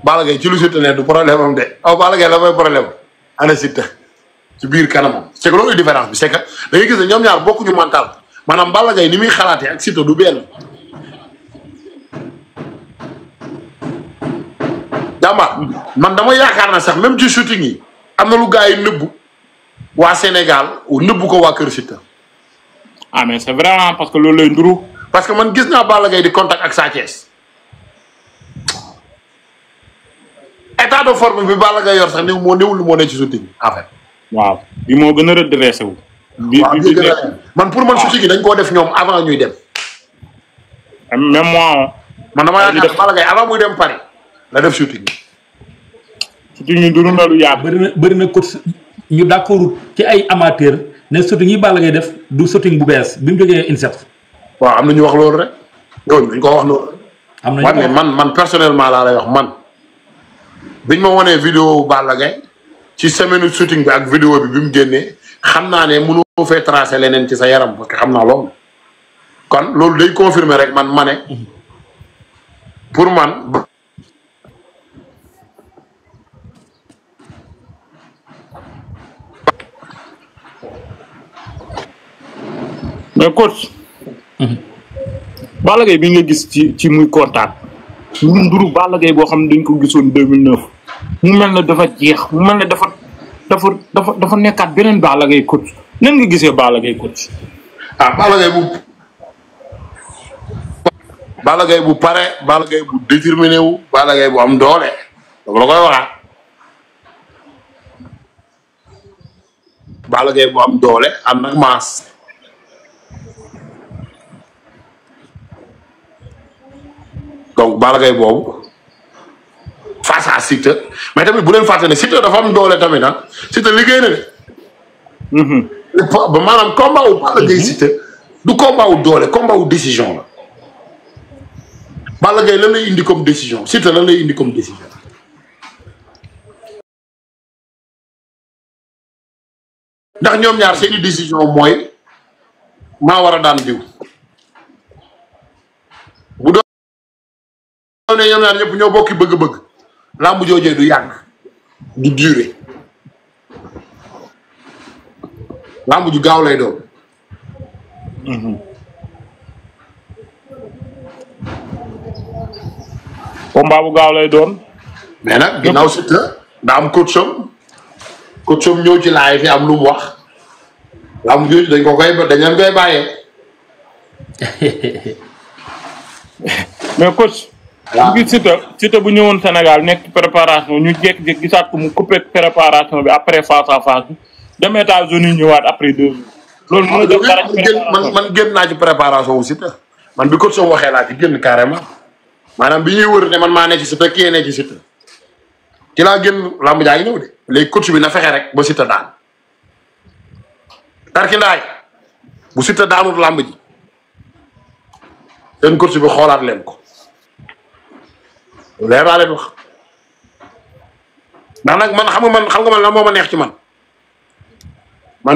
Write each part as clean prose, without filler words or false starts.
Balla Gaye ci lu Siteu ne du problème am de Balla Gaye la mooy problème ana Siteu ci biir kanamam c'est que loolu différence bi c'est que da ngay gis ne ñoom ñaar bokkuñu mental maanaam Balla Gaye ni muy xalaatee ak Siteu du benn. jàmbaar man dama yaakaar na sax même ci shooting yi am na lu gars yi nëbbu waa Sénégal nëbbu ko waa Kër Siteu. ah mais c'est vraiment parce que loolu lay nduru. parce que man gis naa Balla Gaye di contact ak Sa Thiès état de forme bi Balla Gaye yor sax néew moo ne ci shooting en fait. waaw bi moo gën a redressé wu. man pour man shooting yi dañ koo def ñoom avant ñuy dem. même moi. man dama yaakaar Balla Gaye avant muy dem Paris la def shooting. shooting yi nduru na lu yaatu. bëri na coach ñu d'accord ci ay amateur ne shooting yi Balla Gaye def du shooting bu bees bi mu jógee INSEP. waaw am na ñu wax loolu rek ñooñu dañ ko wax loolu. am na ñu man personnellement laa lay wax man biñ ma wanee vidéo Balla Gaye ci semaine shooting bi ak vidéo bi mu génnee xam naa ne mënoo fee tracer leneen ci sa yaram parce que xam naa loolu. kon loolu day confirmer rek man ma ne pour man. mais coach. Balla Gaye bi nga gis ci muy contact. mu nduru Balla Gaye boo xam ne dañ ko gisoon 2009. mu mel ne dafa jeex mu mel ne dafa nekkaat beneen Balla Gaye coach nan nga gisee Balla Gaye coach. Balla Gaye bu pare Balla Gaye bu déterminé wu Balla Gaye bu am doole dama la koy waxaat Balla Gaye bu am doole am nag maas. donc Balla Gaye boobu face à Siteu mais tamit bu leen fàtte ne Siteu dafa am doole tamit Siteu liggéey na de. ba maanaam combat wu Balla Gaye Siteu du combat wu doole combat wu décision la. Balla Gaye lan lay indi comme décision Siteu lan lay indi comme décision. ndax ñoom ñaar seeni décision mooy maa war a daan diw. bu doon ne ñoom ñaar ñëpp ñoo bokki bëgg-bëgg làmb joojee du yàgg du durer làmb ju gaaw lay doon. combat bu gaaw lay doon. mais nag ginnaaw Siteu daa am coacham ñëw ci laay fi am lu mu wax làmb jooju dañ leen koy bàyyee. mais coach. waaw ñu gis Siteu bu ñëwoon Sénégal nekk préparation ñu jékki-jékki gisaat ko mu coupé préparation bi après face à face bi dem États-Unis ñëwaat après 2 jours. loolu mën na def dara man génn naa ci préparation wu Siteu man bi coach waxee laa ci génn carrément maanaam bi ñuy wër ne man maa ne ci Siteu kii ne ci Siteu ci laa génn làmb jaa ngi ñëw de léegi coach bi na fexe rek ba Siteu daan tarkindaay bu Siteu daanut làmb ji seen coach bi xoolaat leen ko leer laa leen wax ndax nag man xam nga man lan moo ma neex ci man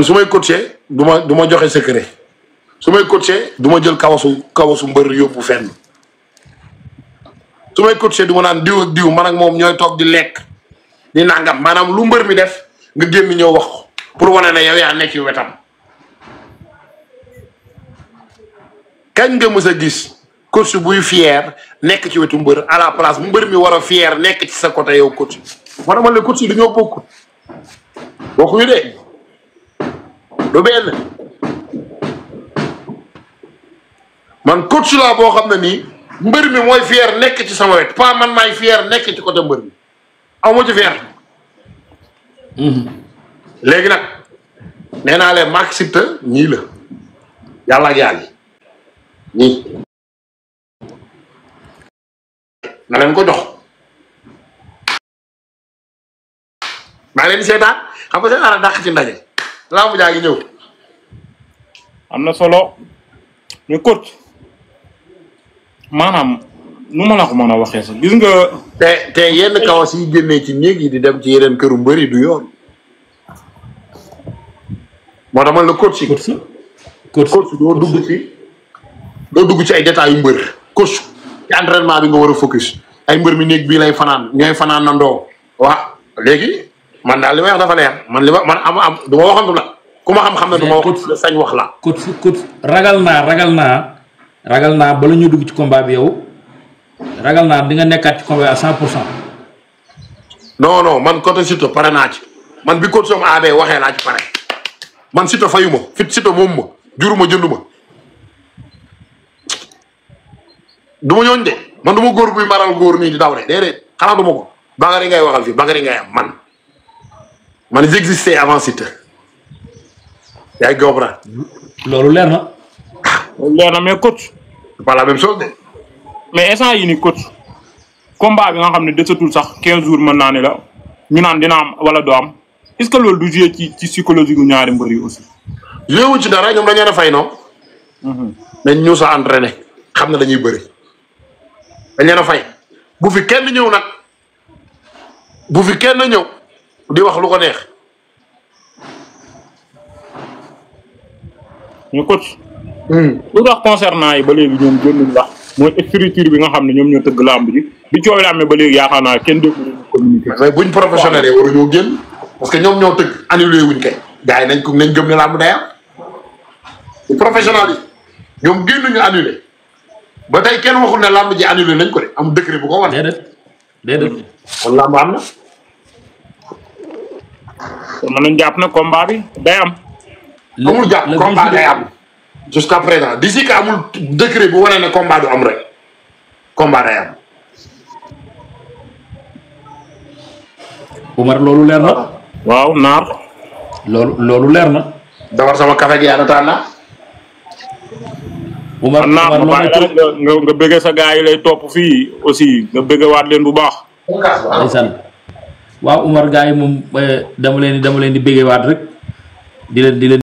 su may coaché du ma joxe secret su may coaché du ma jël kawasu mbër yóbbu fenn su may coaché du ma naan diw ak diw man ak moom ñooy toog di lekk di nangam maanaam lu mbër mi def nga génn ñëw wax ko pour wane ne yow yaa nekk ci wetam. kañ nga mës a gis coach buy fier nekk ci wetu mbër à la place bu mbër mi war a fier nekk ci sa côté yow coach ma dama le coach yi dañoo bokkut bokkuñu de du benn man coach laa boo xam ne nii mbër mi mooy fier nekk ci sama wet pas man maay fier nekk ci côté mbër mi aw ma ci fier léegi nag nee naa leen Max Siteu ñii la yàlla ak yàlla ñii na leen ko jox maa leen di seetaan xam nga seetaan a dàq ci ndaje laamu jaa ngi ñëw am na solo mais coach maanaam nu ma la ko mën a waxee sax gis nga. te yenn kawas yi génnee ci néeg yi di dem ci yeneen këru mbëri du yoon. moo tax man la coach yi. coach doo dugg ci ay détails yu mbër. coach ci entraînement bi nga war a focus ay mbër mi néeg bii lay fanaan ñooy fanaan na ndoo waa léegi man daal li may wax dafa leer man li ma man am du ma waxantu la ku ma xam-xam ne du ma wax sañ wax la coach ragal naa bala ñu dugg ci combat bi yow ragal naa di nga nekkaat ci combat à 100%. non man côté Siteu pare naa ci man bi coach sama aabee waxee laa ci pare man Siteu fayu ma fit Siteu moom ma juruma jënduma du ma ñooñ de man du ma góor buy maral góor nii di daw de déedéet xanaa du ma ko Bakary ngay waxal fii Bakary ngay am man j'existais avant Siteu yaa ngi góob ra loolu leer na. leer na mais coach. c'est pas la même chose de. mais instant yii nii coach combat bi nga xam ne desatul sax 15 jours mën naa ne la ñu naan dina am wala doo am est-ce que loolu du jouer ci psychologie gu ñaari mbër yi aussi. joué wuñ ci dara ñoom dañu leen a fay non. dañ ñu sa entraîné xam ne dañuy bëri dañ leen a fay bu fi kenn ñëw nag bu fi kenn ñëw di wax lu ko neex. mais coach. lu tax concernant yi ba léegi ñoom génnuñ wax mooy écriture bi nga xam ne ñoom ñoo tëgg làmb ji bi coow la amee ba léegi yaakaar naa kenn dégg nañu communiqué. mais buñ professionnel yi waruñoo génn parce que ñoom ñoo tëgg annulé wuñ kay. gars yi nañ gëm ne làmb day am bu professionnel yi ñoom génnuñu annulé ba tey kenn waxul ne làmb ji annulé nañ ko de am décret bu ko wan. déedéet. kon làmb am na. te mën nañ jàpp ne combat bi day am. amul jàpp combat day am. jusqu'à présent d'ici que amul décret bu wane ne combat du am rek combat day am. Umar loolu leer na. waaw naar. loolu leer na. dawar sama café gi yàlla taan naa. Umar naar nga bëgg sa gars yi lay topp fii aussi nga bëgg waat leen bu baax. ndeysaan waaw Umar gars yi moom dama leen di bëgg waat rek di leen